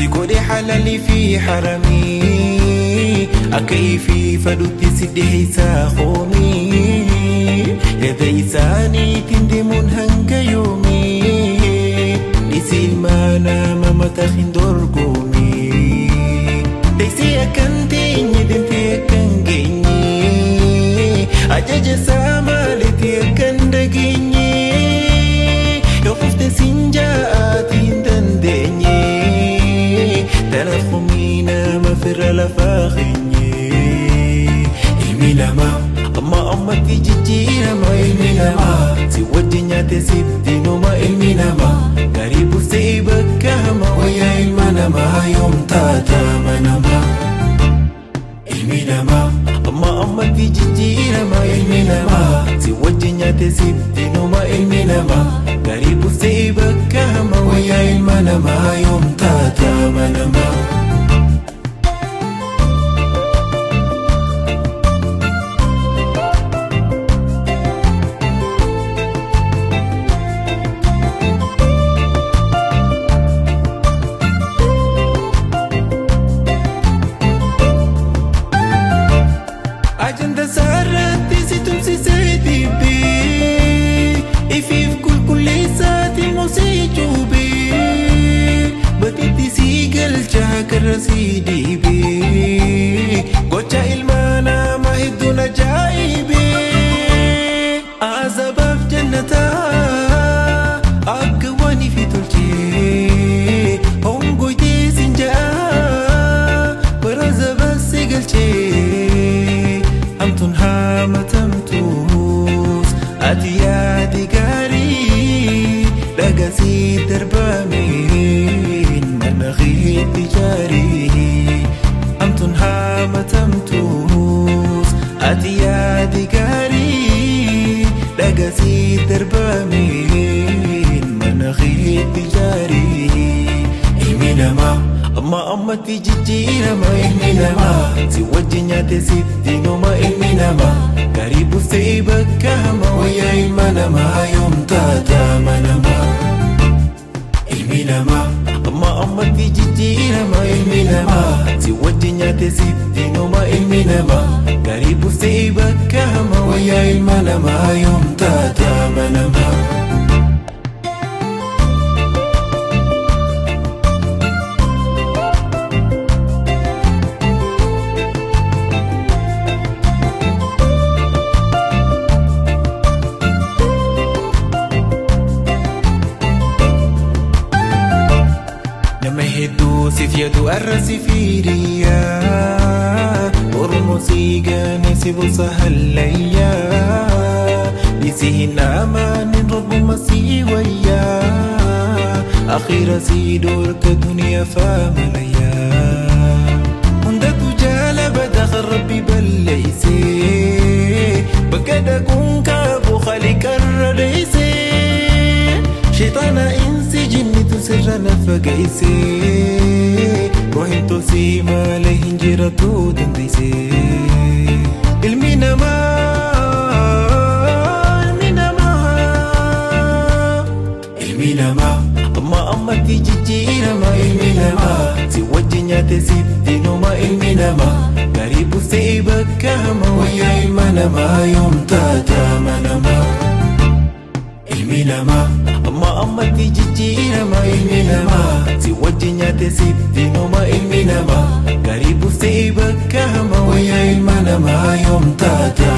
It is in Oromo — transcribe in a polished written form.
Si godhe halalii fi haramii akka ifii fadhutti si dhiheessaa hoomii yaada isaaniitiin deemuun hanga yoomii dhisi ilmaa nama mataa hin dorgomii teessee akkan teenye deemtee akkan geenye ajaja isaa maaliitii akkan dhageenye yoo kufte siin ja'aati hin dandeenye. Tanaaf nama firra lafaa keenye. Ilmi namaa amma ammatti jijjiirama ilmi namaa si wajjin nyaate sitti numa ilmi namaa gaarii buusee bakka hama wayyaa ilma namaa yoom taata manamaa. Ilmi namaa amma ammatti jijjiirama ilmi namaa si wajjin nyaate sitti numa ilmi namaa gaarii buusee bakka hama wayyaa ilma namaa yoom taata manamaa. Ajanda sarratti si tumsisee dibbii ifiif qulqulleessaati mosee cuubii batitti si galchaa karra si dibii gocha ilmaa namaa hedduun ajaa'ibii azabaaf jannataa akka waan ifi tolchee hongoytee sin ja'a bara zabaa si galchee. Hamtuun haamatamtuus ati yaadi gaarii dhagasii darbameen mana keetti jaarii. Hamtuun haamatamtuus ati yaadi gaarii dhagasii darbameen mana keetti jaarii. Ilmi namaa amma ammatti jijjiirama ilmi namaa si wajjin nyaate sitti numa ilmi namaa gaarii buusee bakka hama wayyaa ilma namaa yoom taata manamaa. Ilmi namaa amma ammatti jijjiirama ilmi namaa si wajjin nyaate sitti numa ilmi namaa gaarii buusee bakka hama wayyaa ilma namaa yoom taata manamaa. Nama hedduu siif yaadu arra si fiiriyaa Oromoo si gane si buusa hallayyaa Dhisi hin amaanin rabbuma si wayyaa Akhiira si dhorka duniyaa faamalayyaa Hundatu jaala bada rabbi balleeysee Bakka dhaquun kaabu khaliqarra dheeysee Shayxaana insi jinnitu sirra lafa geessee Ruuhin tolsii malee hin jiraatu dandeessee. Ilmi namaa ilmi namaa ilmi namaa amma ammatti jijjiirama ilmi namaa si wajjin nyaate sitti numa ilmi namaa gaarii buusee bakka hama wayyaa ilma namaa yoom taata manamaa. Ilmi namaa amma ammatti jijjiirama ilmi namaa si wajjin nyaate sitti numa ilmi namaa gaarii buusee bakka hama wayyaa ilma namaa yoom taata